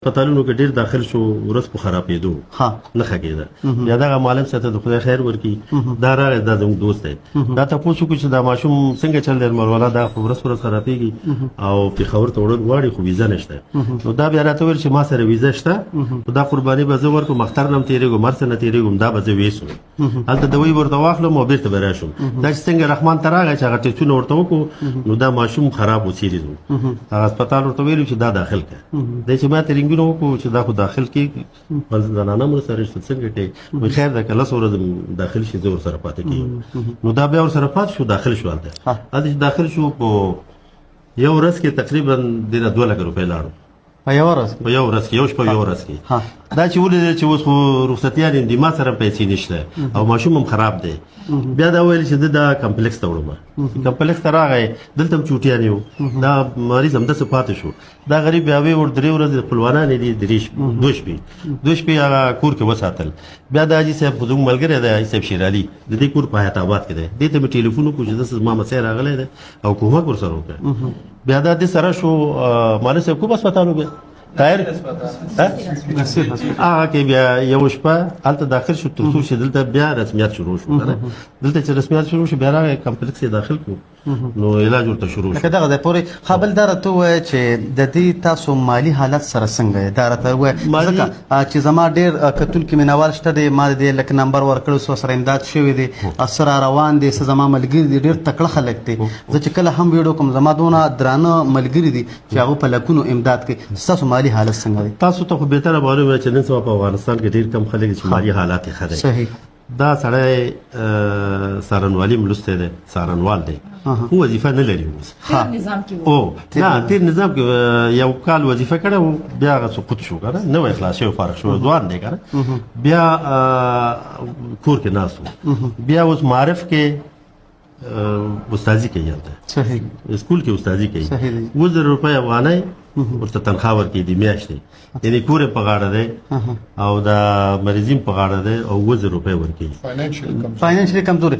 هسپتالونو کې ډیر داخل شو، ورځ په خرابېدو نه ښه کېده. بیا دغه معلم صاحب ته د خدای خیر ورکړي، دا راغی، دا زموږ دوست دی، دا تپوس وکړو چې دا ماشوم څنګه چل دی مروله، دا خو ورځ ورځ خرابېږي او پېښور ته وړل غواړي خو ویزه نشته. نو دا بیا راته وویل چې ما سره ویزه شته، خو دا قرباني به زه ورکړم، اختر نه هم تېرېږم، هر څه نه تېرېږم، دا به زه ویسم، هلته دوی ورته واخلم او بېرته به راشم. دا چې څنګه رحمان ته راغی چې هغه ټیسټونه ورته وکړو، نو دا ماشوم خراب و، سیریز و. هغه هسپتال ورته ویلو چې دا داخل کړه. دی چې ما ته رنګونه وکړو چې دا خو داخل کېږي، بل زنانه مو سره شته څنګه کوي؟ وایي خیر ده، که 10 ورځې داخل شي زه ورسره پاتې کېږم. نو دا بیا ورسره پاتې شو، داخل شو هلته. هلته چې داخل شو، په یو ورځ کې تقریبا دې نه 2 لکه روپۍ لاړو. په یو ورځ؟ په یو ورځ کې، یو شپه، یو ورځ کې. دا چې ولیدل چې اوس خو رخصتیان دي، ما سره پیسې نشته او ماشوم هم خراب دی، بیا دا ویل چې زه دا کمپلیکس ته وړم. کمپلیکس ته راغی، دلته هم چوټیان یو، دا مریض هم داسې پاتې شو. دا غریب بیا وی ور 3 ورځې خپلوانان دي، درې شپې، 2 شپې، 2 شپې هغه کور کې وساتل. بیا د حاجي صاحب خو زموږ ملګری دی، حاجي صاحب شیرعلي د دې کور په حیات آباد کې دی، دې ته مې ټلیفون وکړو چې داسې زما مسیح راغلی دی او کومک ورسره وکړه. بیا دا دې سره شو، مالک صاحب کوم هسپتال و بیا طاهر هغه کې بیا یو شپه هلته داخل شو، تر څو چې دلته بیا رسمیت شروع شو. دلته چې رسمیت شروع شو، بیا راغی کمپلیکس یې داخل کړو، نو علاج ورته شروع شو. لکه دغه ځای پورې خبل دا راته ووایه چې د دې تاسو مالي حالت سره څنګه دی، دا راته ووایه، ځکه چې زما ډېر کتونکي مینوال شته دی، ما د دې لکه نمبر ورکړو، څو سره امداد شوی دی، سره روان دی، څه زما ملګري دي، ډېر تکړه خلک دي. زه چې کله هم ویډیو کوم، زما دونه درانه ملګري دي چې هغه په لکونو امداد کوي. ستاسو مالي حالت څنګه دی؟ تاسو ته خو بهتره معلومه چې نن سبا په افغانستان کې ډېر کم خلک چې مالي حالت یې ښه دی. دا سړی څارنوالي هم لوستی دی، څارنوال دی، خو وظیفه نه لري اوس. تېر نظام کې او نه، تېر نظام کې یو کال وظیفه کړې و، بیا هغه سقوط شو که نه، نوی خلاص شوی، فارغ شو، ځوان دی که نه، بیا کور کې ناست و. بیا اوس معارف کې استادي کوي هلته، سکول کې استادي کوي. 7000 روپۍ افغانۍ ورته تنخوا ورکوي د میاشتې، یعنې کور یې په غاړه دی او د مریض په غاړه دی او 7000 روپۍ ورکوي. فاینانشلی کمزوري.